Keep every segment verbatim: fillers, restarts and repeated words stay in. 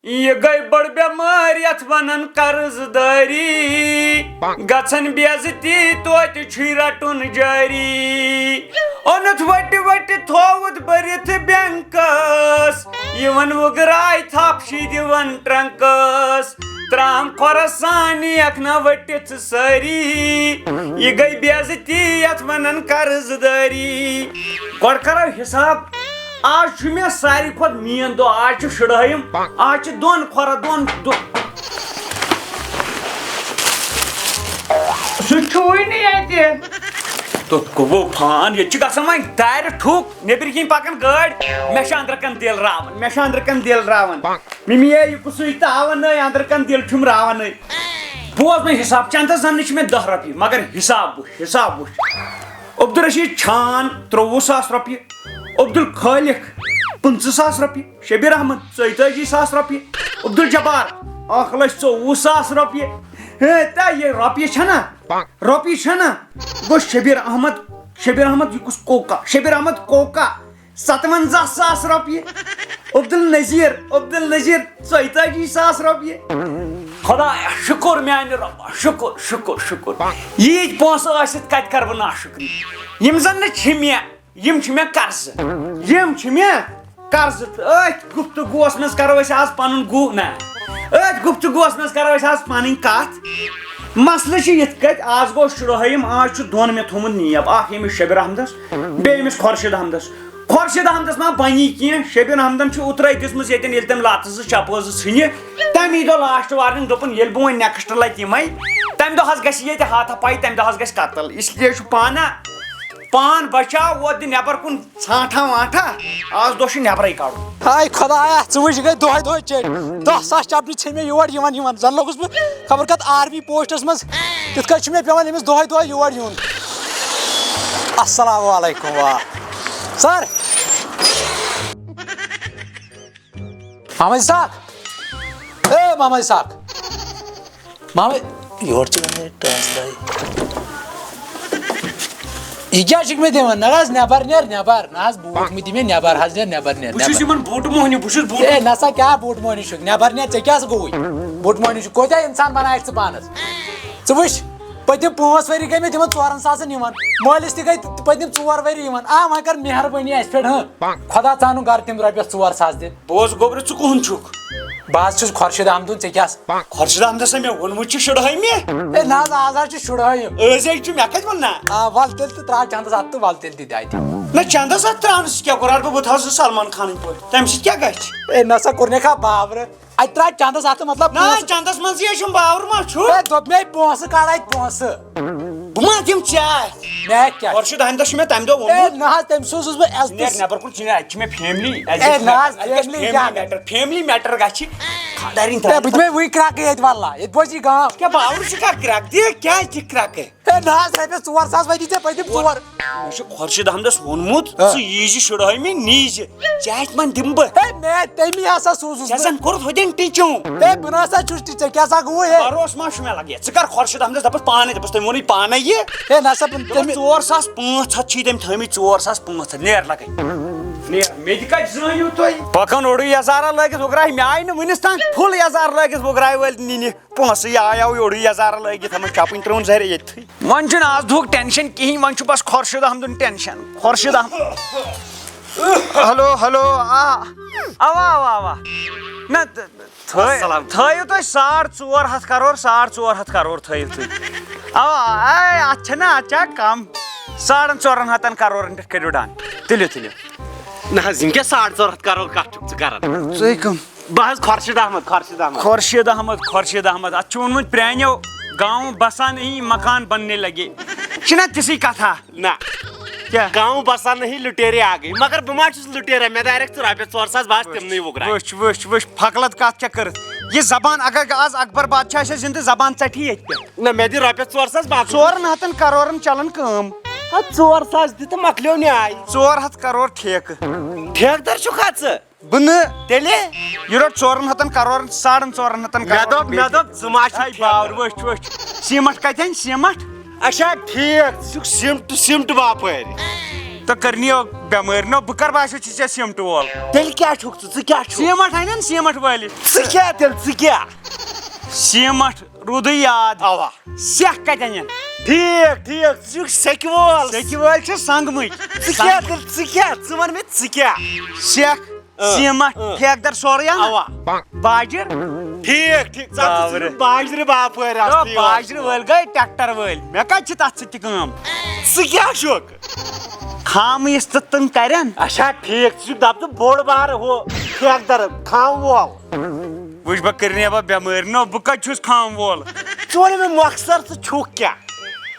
یہِ گٔے بٔڑ بٮ۪مٲرۍ یَتھ وَنان قرض دٲری۔ گژھن بے عزتی توتہِ چھُے رَٹُن جٲری۔ اوٚنُتھ ؤٹہِ ؤٹہِ تھووُتھ بٔرِتھ بینکَس۔ یِوان وُگراے تھپھ چھِ دِوان ٹرنکَس۔ ترام کھۄرس سان نیکھ نہ ؤٹِتھ سٲری۔ یہِ گٔے بے عزتی یَتھ وَنان قرض دٲری۔ گۄڈٕ کَرو حِساب۔ آز چھُ مےٚ ساروی کھۄتہٕ مین دۄہ، آز چھُ شُرہٲیِم، آز چھُ دۄن کھۄرَن دۄن دۄ-، سُہ چھُے نہٕ ییٚتہِ۔ توٚت گوٚو فان، ییٚتہِ چھِ گژھان وۄنۍ دارِ ٹھُک، نیٚبرۍ کِنۍ پَکان گٲڑۍ، مےٚ چھُ أنٛدرٕ کَن دِل راوان، مےٚ چھُ أنٛدرٕ کَن دِل راوان۔ مِمی یے، یہِ کُسُے تاوَن نٔے، أنٛدرٕ کَن دِل چھُم راوَنٕے۔ بوز وۄنۍ حِساب، چَندَس زَن نہٕ چھِ مےٚ دَہ رۄپیہِ، مگر حِساب وٕچھ، حِساب وٕچھ۔ عبدالرشید چھان، ترٛۆوُہ ساس رۄپیہِ۔ عبدالخالق، پٕنٛژٕہ ساس رۄپیہِ۔ شبیر احمد، ژۄیتٲجی ساس رۄپیہِ۔ عبدالجبار، اکھ لچھ ژوٚوُہ ساس رۄپیہِ۔ ہے، تہ یہِ رۄپیہِ چھَنا؟ رۄپیہِ چھَنا؟ گوٚو شبیر احمد، شبیر احمد، یہِ کُس کوکا؟ شبیر احمد کوکا، ستونزہ ساس رۄپیہِ۔ عبدالنذیر، عبدالنذیر، ژۄیتٲجی ساس رۄپیہِ۔ خدایا، شُکُر میانہِ رۄبا، شُکُر، شُکُر، شُکُر۔ ییٖتۍ پونٛسہٕ ٲسِتھ کَتہِ کَرٕ بہٕ ناشُکری؟ یِم زَن نہٕ چھِ مےٚ، یِم چھِ مےٚ قرضہٕ۔ یِم چھِ مےٚ قرضہٕ۔ تہٕ أتھۍ گفتگوٗوَس منٛز کَرو أسۍ آز پَنُن گُو نہ۔ أتھۍ گفتگوٗوَس منٛز کَرو أسۍ آز پَنٕنۍ کَتھ۔ مسلہٕ چھُ یِتھ کٔنۍ، آز گوٚو شُرہٲیِم، آز چھُ دۄن مےٚ تھوٚمُت نیب، اَکھ ییٚمِس شبیر احمدَس، بیٚیہِ ییٚمِس خورشید احمدَس۔ خورشید احمدَس ما بَنی کینٛہہ؟ شبیر احمدَن چھُ اوترَے دِژمٕژ ییٚتٮ۪ن، ییٚلہِ تٔمۍ لَتہٕ زٕ چَپہٕ زٕ ژھٕنہِ، تَمی دۄہ لاسٹ وارنِنٛگ، دوٚپُن، ییٚلہِ بہٕ وۄنۍ نیکسٹ لَٹہِ یِمَے، تَمہِ دۄہ حظ گژھِ ییٚتہِ ہاتھا پَے، تَمہِ دۄہ حظ گژھِ قتل۔ اس لیے چھُ پانہ پان بچاو، ووت دِ نٮ۪بر کُن ژھانٛٹھا وانٛٹھا، آز دۄہ چھُ نٮ۪برَے کَڑُن۔ ہاے خۄدایا، ژٕ وٕچھ، یہِ گٔے دۄہَے دۄہَے چیٚنۍ۔ دَہ ساس چپنہِ ژھیٚنۍ مےٚ یور یِوان یِوان۔ زَن لوٚگُس بہٕ خبر کَتھ آرمی پوسٹَس منٛز۔ تِتھ کٔنۍ چھُ مےٚ پٮ۪وان أمِس دۄہَے دۄہَے یور یُن۔ السلام علیکم، واہ۔ سَر۔ محمد اسحاق۔ اے محمد اسحاق۔ محمد، یورٕ چھِ وَنان ٹرانسفر۔ یہِ کیٛاہ چھُکھ مےٚ دِوان؟ نہ حظ، نٮ۪بر نیر، نٮ۪بر۔ نہ حظ، بوٗٹھ مہٕ دِ مےٚ نٮ۪بر حظ، نیر، نٮ۪بر نیر، بہٕ چھُس نٮ۪بر۔ یِمن بوٗٹہٕ موہنیوٗ، بہٕ چھُس بوٗٹہٕ اے، نہ سا، کیٛاہ بوٗٹہٕ موہنیوٗ چھُکھ؟ نٮ۪بر نیر، ژےٚ کیٛاہ سا گوٚوُے؟ بوٗٹہٕ موہنیوٗ چھُکھ؟ کوٗتاہ اِنسان بنایَکھ ژٕ پانَس؟ ژٕ وٕچھ، پٔتِم پانٛژھ ؤری گٔے مےٚ تِمن ژورَن ساسَن یِوان۔ مٲلِس تہِ گٔے پٔتِم ژور ؤری یِوان۔ آ، وۄنۍ کر مہربٲنی اَسہِ پٮ۪ٹھ، ہاں؟ خۄدا ژانُن گرٕ تِم رۄپیَس ژور ساس دِتھ۔ بوز گوٚبرِ، ژٕ کُہُنٛد چھُکھ؟ بہٕ حظ چھُس خۄرشیٖد احمدُن، ژےٚ کیٛاہ سا؟ خۄرشیٖد احمدس ہا مےٚ ووٚنمُت چھُ شُرہٲیمہِ۔ ہے نہ حظ، آز حظ چھُ شُرہٲیِم۔ أزۍ حظ چھُ، مےٚ کَتہِ ووٚن نہ؟ آ، وَل تیٚلہِ تہٕ ترٛاو چندس اَتھ تہٕ وَل تیٚلہِ دِ دادِ۔ نہ، چندس اَتھ ترٛاونہٕ سۭتۍ کیٛاہ کوٚر؟ اَدٕ بہٕ، بہٕ تھاوٕ سُہ سلمان خانٕنۍ پٲٹھۍ، تَمہِ سۭتۍ کیٛاہ گژھِ؟ ہے نہ سا، کوٚر مےٚ کھا باورٕ۔ اَتہِ ترٛاو چندس اَتھ تہٕ مطلب نہ، پونٛسہٕ۔ چندس منٛزٕے حظ چھُم باورٕ ما چھُ؟ ہے دوٚپ مےٚ پونٛسہٕ کَڑ اَتہِ پونٛسہٕ۔ بہٕ ما دِمہٕ ژےٚ اَتھِ؟ مےٚ کیٛاہ؟ خۄرشیٖد احمدس چھُ مےٚ تَمہِ دۄہ ہے ووٚنمُت۔ نہ حظ، تٔمۍ سوٗزُس بہٕ عزتہٕ نیر سۭتۍ۔ نٮ۪بر کُن، چھُنہٕ، اَتہِ چھِ مےٚ فیملی، اَتہِ ہے گژھِ نہ حظ، میٹر، اَتہِ گژھِ فیملی فیملی کیٛاہ؟ میٹر، فیملی میٹر گژھِ۔ خانٛدارِنۍ ہے، ترٛاوٕنۍ۔ بہٕ دِمے وٕنۍ کرٛکہٕ ییٚتہِ، وَللہ، ییٚتہِ بوزِ یہِ گام۔ کیٛاہ باورٕ چھُ کر کرٛکھ؟ دِ، کیٛازِ دِ کرٛکہٕ؟ ہے نہ حظ، رۄپیَس ژور ساس وۄنۍ دِ ژےٚ پٔتِم ژور۔ مےٚ چھُ خۄرشیٖد احمدس ووٚنمُت، آ۔ ژٕ ییٖزِ شُرہٲیمہِ، نیٖزِ۔ ژےٚ اَتھِ ما دِمہٕ بہٕ؟ ہے مےٚ تَمی ہسا سوٗزُس ژےٚ بہٕ۔ زَن کوٚرُتھ ہوٚتٮ۪ن ٹِچوٗ۔ ہے بہٕ نہ سا چھُس ٹِچے، کیٛاہ سا گوٚو ہے؟ بھروسہٕ ما چھُ مےٚ لگان؟ ژٕ کر خۄرشیٖد احمدس دَپَس پانَے، دَپَس تٔمۍ ووٚنُے پانَے یہِ۔ ہے نہ سا بہٕ دوٚپُن، تٔمِس ژور ساس پانٛژھ ہَتھ چھِی تٔمۍ تھٲومٕتۍ، ژور ساس پانٛژھ ہَتھ، نیر لگے۔ نیر، مےٚ تہِ کَتہِ زٲنِو تُہۍ؟ پَکان اوٚڑُے یَزارا لٲگِتھ وُگراے، مےٚ آیہِ نہٕ وُنِس تام فُل یَزار لٲگِتھ وُگراے وٲلۍ نِنہِ۔ پونٛسہٕ یہِ آیاو یوٚڑُے یَزارٕ لٲگِتھ، ہَمَن چَپٕنۍ ترٛٲوٕن زَرِ ییٚتھٕے۔ وۄنۍ چھُنہٕ آز دُہُک ٹٮ۪نشَن کِہیٖنۍ، وۄنۍ چھُ بَس Khurshid احمدُن tension. Khurshid Ahmad. Hello, hello, آ۔ اَوا، اَوا، اَوا۔ نہ، تہٕ تھٲے-، السلام۔ تھٲیِو تُہۍ ساڑ ژور ہَتھ کَرور، ساڑ ژور ہَتھ کَرور تھٲیِو تُہۍ۔ اَوا، اَے، اَتھ چھَنہ، اَتھ چھا کَم؟ ساڑَن ژورَن ہَتَن کَرورَن پٮ۪ٹھ کٔرِو ڈَن۔ تُلِو، تُلِو۔ نہ حظ، یِم کیٛاہ ساڑ ژور ہَتھ کَرور کَتھ چھُکھ ژٕ کَران؟ ژٕ کٕم؟ بہٕ حظ خۄرشیٖد احمد، خۄرشیٖد احمد۔ خورشید احمد، خورشید احمد، اتھ چھُ ووٚنمُت پرٛانیو، "گاؤں بسا نہیں، مکان بننے لگے۔" چھِنہ تِژھٕے کتھا؟ نہ۔ کیٛاہ؟ "گاؤں بسا نہیں، لٹیرے آ گئے۔" مگر بہٕ ما چھُس لٹیرا، مےٚ direct ژٕ رۄپیَس ژور ساس، بہٕ آسہٕ تِمنٕے وُگراے۔ وٕچھ، وٕچھ، وٕچھ، فقلت کتھ چھےٚ کٔرٕتھ۔ یہِ زبان اگر آز اکبر بادشاہ آسہِ ہا زندٕ، زبان ژٹہِ یہِ ییٚتہِ پٮ۪ٹھ۔ نہ، مےٚ دِ رۄپیَس ژور ساس باقٕے۔ ژورن ہتن کرورن چلان کٲم۔ ہتھ ژور ساس دِ تہٕ مۄکلیو نیاے۔ ژور ہتھ کرور ٹھیکہٕ۔ ٹھیکہٕ در چھُکھا ژٕ؟ بہٕ نہٕ۔ تیٚلہِ؟ یہِ روٚٹ ژورن ہتن کرورن، ساڑن ژورن ہتن مےٚ کرورن دوٚپ، مےٚ بیٚیہِ۔ دوٚپ، ژٕ ما چھُکھ ہے، ٹھیٖک؟ باور، وٕچھ، وٕچھ۔ سیٖمٹ کتٮ۪ن؟ سیٖمٹ؟ اچھا، ٹھیٖک، ژٕ چھُکھ سیٖمٹ، سیٖمٹ باپٲرۍ۔ تہٕ کٔرنی یہِ بٮ۪مٲرۍ۔ نہ، بہٕ کر باسیو ژےٚ سیٖمٹہٕ وول؟ تیٚلہِ کیٛاہ چھُکھ ژٕ؟ ژٕ کیٛاہ چھُکھ؟ سیٖمٹ اَنن سیٖمٹ وٲلِس۔ ژٕ کیٛاہ تیٚلہِ؟ ژٕ کیٛاہ؟ سیٖمٹ روٗدُے یاد۔ اَوا۔ سٮ۪کھ کَتہِ اَنن؟ ٹھیٖک، ٹھیٖک۔ ژٕ چھُکھ سٮ۪کہِ وول۔ سٮ۪کہِ وٲلۍ چھِ سنٛگمٕتۍ۔ ژٕ کیٛاہ تیٚلہِ؟ ژٕ کیٛاہ؟ ژٕ وَن مےٚ، ژٕ کیٛاہ؟ سٮ۪کھ، اۭں، سیٖمٹ، اۭں۔ ٹھیکہٕ در سورُے اَنان۔ اَوا۔ باجِر۔ ٹھیٖک، ٹھیٖک۔ ژٕ، ژٕ، ژٕ چھُکھ باورٕ۔ باجرِ باپٲرۍ یو، اَصلی باجرِ وٲلۍ گٔے ٹریکٹر وٲلۍ۔ مےٚ کَتہِ چھِ تَتھ سۭتۍ تہِ کٲم؟ ژٕ کیٛاہ چھُکھ؟ خام یُس تہٕ تِم کرن۔ اچھا، ٹھیٖک، ژٕ چھُکھ دَپ ژٕ بوٚڑ بار ہُہ ٹھیکہٕ در، خام وول۔ وٕچھ، بہٕ کٔرنی بہٕ بٮ۪مٲرۍ۔ نہ، بہٕ کَتہِ چھُس خام وول؟ ژٕ وَن مےٚ مۄخصر، ژٕ چھُکھ کیٛاہ؟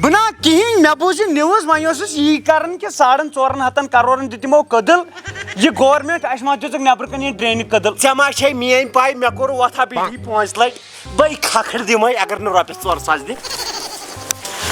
بہٕ نا کِہیٖنۍ، مےٚ بوٗز یہِ news، وۄنۍ اوسُس یی کران کہِ ساڑن ژورن ہتن کرورن دیُت یِمو کٔدٕل۔ یہِ government، اَسہِ ما دِژٕکھ نٮ۪برٕ کَنہِ یہِ drainہٕ کٔدٕل؟ ژےٚ ما چھے میٛٲنۍ پَے، مےٚ کوٚر وۄتھا بِہِتھ پانٛژھِ لَٹہِ۔ بٔے کھکھٕر دِمَے اگر نہٕ رۄپیَس ژور ساس دِکھ۔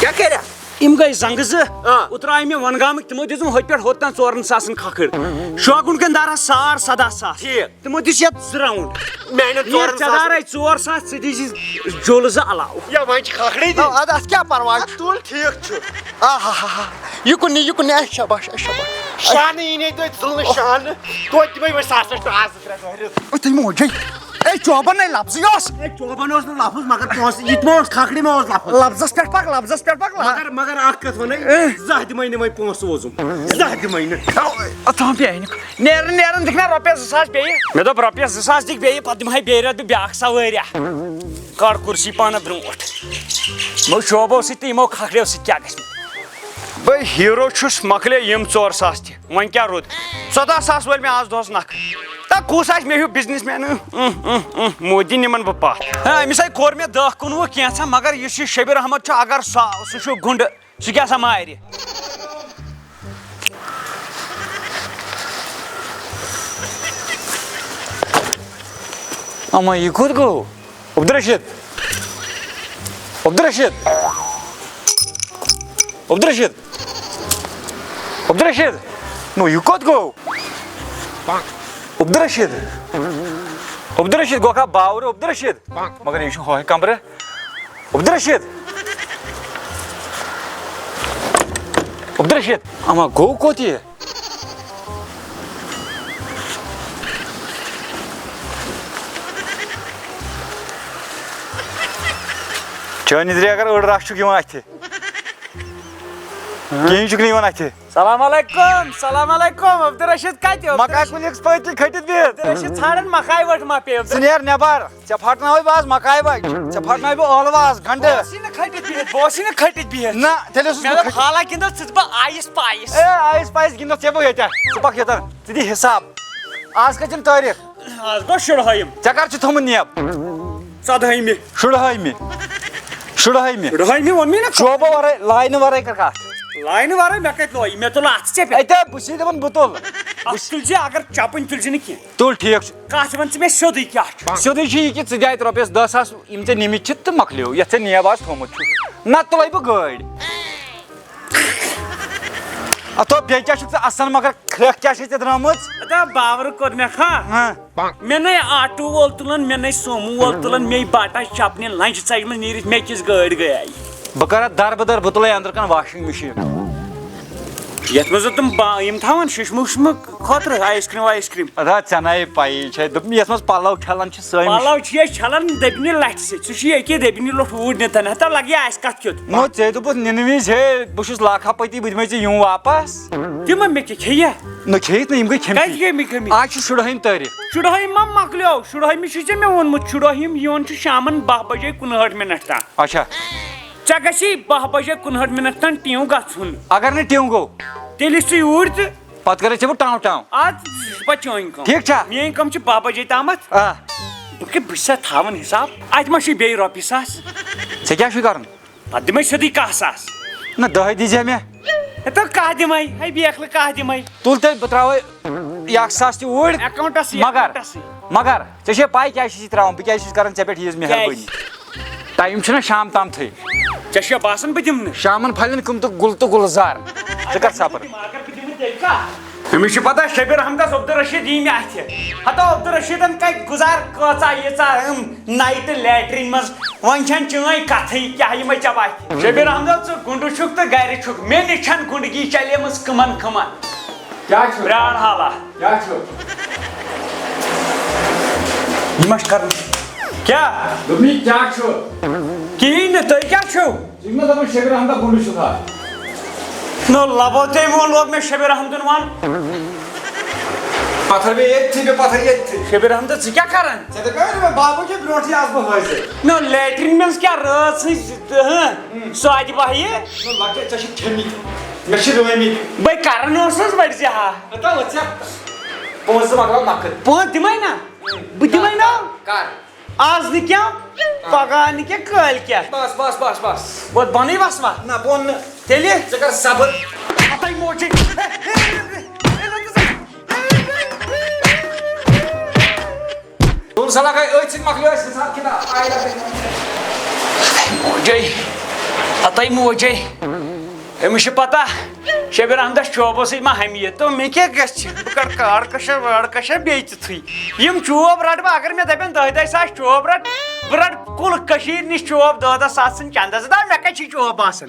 کیٛاہ کَرِ؟ یِم گٔے زنٛگہٕ زٕ۔ آ۔ اوترٕ آیہِ مےٚ وَنگامٕکۍ، تِمو دِژٕم ہوٚتہِ پٮ۪ٹھ ہوٚت تام ژورَن ساسَن کھکھٕر۔ شوگُن کٮ۪ن دارَس ساڑ سَداہ ساس۔ ٹھیٖک۔ تِمو دِژ یَتھ زٕ round۔ میٛانٮ۪ن نیر ژورَن ژےٚ ساسَن۔ دارَے ژور ساس، ژٕ دِجی جولہٕ زٕ علاوٕ۔ یا وۄنۍ چھِ کھکھرٕے دِنۍ۔ نہ، اَدٕ اَتھ کیٛاہ پَرواے چھُ؟ تُل، ٹھیٖک چھُ۔ آ ہا ہا ہا۔ یہِ کُن نہٕ، یہِ کُن نہٕ، اَسہِ شاباش، اَسہِ شاباش۔ شانہٕ یی نے توتہِ ظُلمہٕ شانہٕ، توتہِ دِمَے وۄنۍ ساسَس ٹاس زٕ ترٛےٚ دۄہرِ۔ أتھۍ موجے۔ اے چوبن، اے لفظٕے اوس۔ اے چوبن اوس نہٕ لفظ، مگر پونٛسہٕ، یہِ تہِ ما اوس کھکھرِ ما اوس لفظ؟ لفظس پٮ۪ٹھ پکھ، لفظس پٮ۪ٹھ پکھ، لفظ۔ مگر، مگر اکھ کتھ ونے، اے۔ زانٛہہ دِمے نہٕ وۄنۍ پونٛسہٕ ووزُم۔ زانٛہہ دِمے نہٕ۔ او، اتھ تام پیٚیہِ نہٕ۔ نیرن، نیرن دِکھ نا رۄپیس زٕ ساس بیٚیہِ۔ مےٚ دوٚپ رۄپیس زٕ ساس دِکھ بیٚیہِ، پتہٕ دِمہٕ ہا بیٚیہِ رٮ۪تھ بہٕ بیٛاکھ سوٲرۍ۔ کڑ کُرسی پانہٕ برونٛٹھ۔ یِمو شوبو سۭتۍ تہٕ یِمو کھکھرٮ۪و سۭتۍ کیٛاہ گژھِ مےٚ؟ بٔے ہیٖرو چھُس، مۄکلے یِم ژور ساس تہِ۔ وۄنۍ کیٛاہ روٗد؟ ژۄداہ ساس وٲلۍ مےٚ آز دۄہَس نَکھٕ۔ تا کُس آسہِ مےٚ ہیوٗ business man؟ اۭں، اۭں، اۭں، اۭں، مودی نِمَن بہٕ پَتھ۔ ہا، أمِس ہے کوٚر مےٚ دَہ کُنوُہ کینٛژھا، مگر یُس یہِ شبیر احمد چھُ، اگر سُہ، سُہ چھُ گُنڈٕ، سُہ کیٛاہ سا مارِ؟ اما یہِ کوٚت گوٚو؟ عبدالرشید! عبدالرشید! عبدالرشید! عبدالرشید! نو، یہِ کوٚت گوٚو؟ عبدالرشید! عبدالرشید گوٚو کھا باورٕ، عبدالرشید! مگر یہِ چھُ ہۄہہِ کمرٕ۔ عبدالرشید! عبدالرشید! اما گوٚو کوٚت یہِ؟ چٲنِس درے اگر أڑ رَس چھُکھ یِوان اَتھِ۔ کِہیٖنۍ چھُکھ نہٕ یِوان اَتھِ۔ سلام علیکم، سلام علیکم، عبدالرشید کَتہِ؟ مکاے کُلِس پٔتۍ کِنۍ کھٔٹِتھ بِہِتھ۔ عبدالرشید ژھانڈان مکاے وٹھ ما پیٚیہِ؟ ژٕ نیر نٮ۪بر۔ ژےٚ پھٹناوے بہٕ آز مکاے وَچہِ، ژےٚ پھٹناوے بہٕ ٲلوٕ آز گنڈٕ۔ بہٕ اوسُے نہٕ کھٔٹِتھ بِہِتھ، بہٕ اوسُے نہٕ کھٔٹِتھ بِہِتھ۔ نہ، تیٚلہِ اوسُس مےٚ بہٕ دوٚپ، کھٔ- حالہ گِنٛدو ژٕ تہٕ بہٕ آیِس پایِس۔ اے، آیِس پایِس گِنٛدو ژےٚ بہٕ ییٚتٮ۪تھ۔ ژٕ پَکھ یوٚتَن، ژٕ دِ حِساب۔ آز کَتہِ چھِنہٕ تٲریٖخ؟ آز گوٚو شُرہٲیِم۔ ژےٚ کَر چھُ تھوٚمُت نیب؟ ژۄدہٲیمہِ۔ شُرہٲیمہِ۔ شُرہٲیمہِ۔ شُرہٲیمہِ ووٚن مےٚ نا۔ شوبہٕ وَرٲے، لاینہٕ وَرٲے کَر کَتھ؟ لاینہٕ وَرٲے مےٚ کَتہِ لویہِ؟ مےٚ تُل اَتھٕ ژےٚ پٮ۪ٹھ۔ اَتہِ بہٕ چھُسے دَپان بہٕ تُلہٕ۔ اَتھ تُلۍ زِ، اگر چَپٕنۍ تُلۍ زِ نہٕ کینٛہہ۔ تُل، ٹھیٖک چھُ۔ کَتھ وَن ژٕ مےٚ سیوٚدُے کیٛاہ چھُ؟ سیوٚدُے چھُ یہِ کہِ ژٕ دِ اَتہِ رۄپیَس دَہ ساس، یِم ژےٚ نِمٕتۍ چھِ تہٕ مۄکلیو، یَتھ ژےٚ نیب آز تھوٚومُت چھُ۔ نَتہٕ تُلَے بہٕ گٲڑۍ۔ اَتھ بیٚیہِ کیٛاہ چھُکھ ژٕ اَسان، مگر کھرٛٮ۪کھ کیٛاہ چھے ژےٚ درٛامٕژ؟ اَدا باورٕ کوٚر مےٚ کھا؟ ہاں۔ مےٚ نے آٹوٗ وول تُلان، مےٚ نے سوموٗ وول تُلان، مے باٹا چپنہِ لنٛجہِ ژَجہِ منٛز نیٖرِتھ مےٚ کِژھ گٲڑۍ گٔیے؟ بہٕ کَرٕ اَتھ دَربہٕ دَر، بہٕ تُلَے أنٛدرٕ کَنہِ washing machine۔ یَتھ منٛز تِم با-، یِم تھاوان شِشمہٕ وُشمہٕ خٲطرٕ ice cream وایِس cream۔ اَدا، ژےٚ نَے پَیی چھےٚ، دوٚپُم، یَتھ منٛز پَلَو چھَلان چھِ سٲنۍ۔ پَلَو چھِ أسۍ چھَلان دٔبنہِ لَٹہِ سۭتۍ، سُہ چھُ ییٚکیٛاہ دٔبنہِ لوٚٹھ اوٗرۍ نِتھ، ہَتہ لَگہِ اَسہِ کَتھ کیُتھ؟ نو، ژےٚ دوٚپُتھ نِنہٕ وِزِ، ہے، بہٕ چھُس لاکھا پٔتی، بہٕ دِمَے ژےٚ یِم واپَس۔ تِم مےٚ کیٛاہ کھیٚیہِ؟ نہ کھیٚیِتھ نہ، یِم گٔے کھیٚمتی۔ کَتہِ گٔے مےٚ کھیٚمتی؟ آز چھِ شُرہٲیِم تٲریٖخ۔ شُرہٲیِم ما مۄکلیو؟ شُرہٲیِم چھُے ژےٚ مےٚ ووٚنمُت، شُرہٲیِم یِوان چھُ شامَن باہ بَجے کُنہٲٹھ مِنَٹ تام۔ اچھا۔ ژےٚ گژھی باہ بجے کُنہٲٹھ مِنٹ تام ٹیٖم گژھُن۔ اگر نہٕ ٹیٖم گوٚو؟ تیٚلہِ یُس ژٕ یوٗرۍ تہٕ پتہٕ کرے ژےٚ بہٕ ٹاو ٹاو۔ اَدٕ پتہٕ چٲنۍ کٲم۔ ٹھیٖک چھا؟ میٲنۍ کٲم چھِ باہ بجے تامتھ۔ آ۔ بہٕ کہِ-، بہٕ چھُسا تھاوان حساب؟ اتہِ ما چھُے بیٚیہِ رۄپیہِ ساس؟ ژےٚ کیٛاہ چھُے کرُن؟ پتہٕ دِمے سیوٚدُے کاہ ساس۔ نہ، دَہے دیٖزِ ہا مےٚ۔ ہے تہٕ کاہ دِمے، ہے بیکھلہٕ کاہ دِمے۔ تُل تیٚلہِ بہٕ ترٛاوے یہِ اکھ ساس تہِ اوٗرۍ۔ اکاونٹس، مگر، اکاونٹس۔ مگر ژےٚ چھے پاے کیٛازِ چھُس یہِ ترٛاوان؟ بہٕ کیٛازِ چھُس کران ژےٚ پٮ۪ٹھ ییٖژ مہربٲنی؟ کیٛازِ؟ ٹایم چھُنہ شام تامتھٕے۔ ژےٚ چھےٚ باسان بہٕ دِمہٕ نہٕ؟ شامن پھلٮ۪ن کٕم تہٕ گُل تہٕ گُلزار۔ ژٕ کر صبر۔ اگر بہٕ دِمہٕ تیٚلہِ کتھ؟ أمِس چھُ پتہ شبیر احمدس عبدالرشید یی مےٚ اتھِ۔ ہتو عبدالرشیدن کتہِ گُزار کۭژاہ ییٖژاہ، أم، نایٹہٕ لیٹرین منٛز وۄنۍ چھَنہٕ چٲنۍ کَتھٕے، کیٛاہ یِمَے ژےٚ وَتھِ؟ شبیر احمد، ژٕ گُنٛڈٕ چھُکھ تہٕ گَرِ چھُکھ، مےٚ نِش چھَنہٕ گُنٛڈگی چلیمٕژ کٕمَن کٕمَن۔ کیٛاہ چھُ؟ برٛاڑ حالا۔ کیٛاہ چھُ؟ یہِ ما چھُ کَرُن؟ کیٛاہ؟ دوٚپمَے، کیٛاہ چھُ؟ کِہیٖنۍ نہٕ، تُہۍ کیٛاہ چھِو؟ ژٕ چھُکھ نا دَپان شبیر احمد گُنٛڈٕ چھُکھ ہا؟ نو لبو تٔمۍ ووٚن، لوگ مےٚ شبیر احمدُن وَن۔ پتھر بیٚیہِ ییٚتھی، بیٚیہِ پتھر ییٚتھی۔ شبیر احمد، ژٕ کیٛاہ کران؟ ژےٚ دَپیٛاو نا مےٚ بابو کہِ برونٛٹھٕے آسہٕ بہٕ حٲضِر۔ نو لیٹرین منٛز کیٛاہ رٲژ ہٕنٛز، ہٕنٛہ، سۄ اَتہِ بہہِ؟ نو لۄکٹہِ، ژےٚ چھِ کھیٚمٕتۍ، مےٚ چھِ رٲومٕتۍ۔ بٔے کران اوسُس، بٔڑۍ زِ ہا۔ ہتا وۄنۍ ژےٚ پونٛسہٕ زٕ مۄکلاو نقد۔ پونٛسہٕ دِمَے نا، بہٕ دِمَے نا۔ کر؟ آز نہٕ کینٛہہ، پگاہ نہٕ کینٛہہ، کٲلۍ کیٛاہ؟ بس، بس، بس، بس۔ وۄتھ بۄنٕے وسوا؟ نہ، بۄن نہٕ۔ تیٚلہِ؟ ژٕ کر صبر۔ ہتَے موجے۔ تُل سا لگے أتھۍ سۭتۍ مۄکلیو اَسہِ حساب کِتاب۔ آیہِ لگے۔ موجے۔ ہتَے موجے۔ أمِس چھِ پتہ، شبیر احمدس چوبو سۭتۍ ما ہمی یہِ۔ تو مےٚ کیٛاہ گژھِ؟ بہٕ کر کار کشا وار کشا بیٚیہِ تیُتھُے۔ یِم چوب رٹہٕ بہٕ، اگر مےٚ دپن دَہہِ دَہہِ ساس چوب رٹ، بہٕ رٹہٕ کُل کٔشیٖرِ نِش چوب دَہ دَہ ساس ژھٕن چندس۔ دَپ مےٚ کتہِ چھِ چوب آسان؟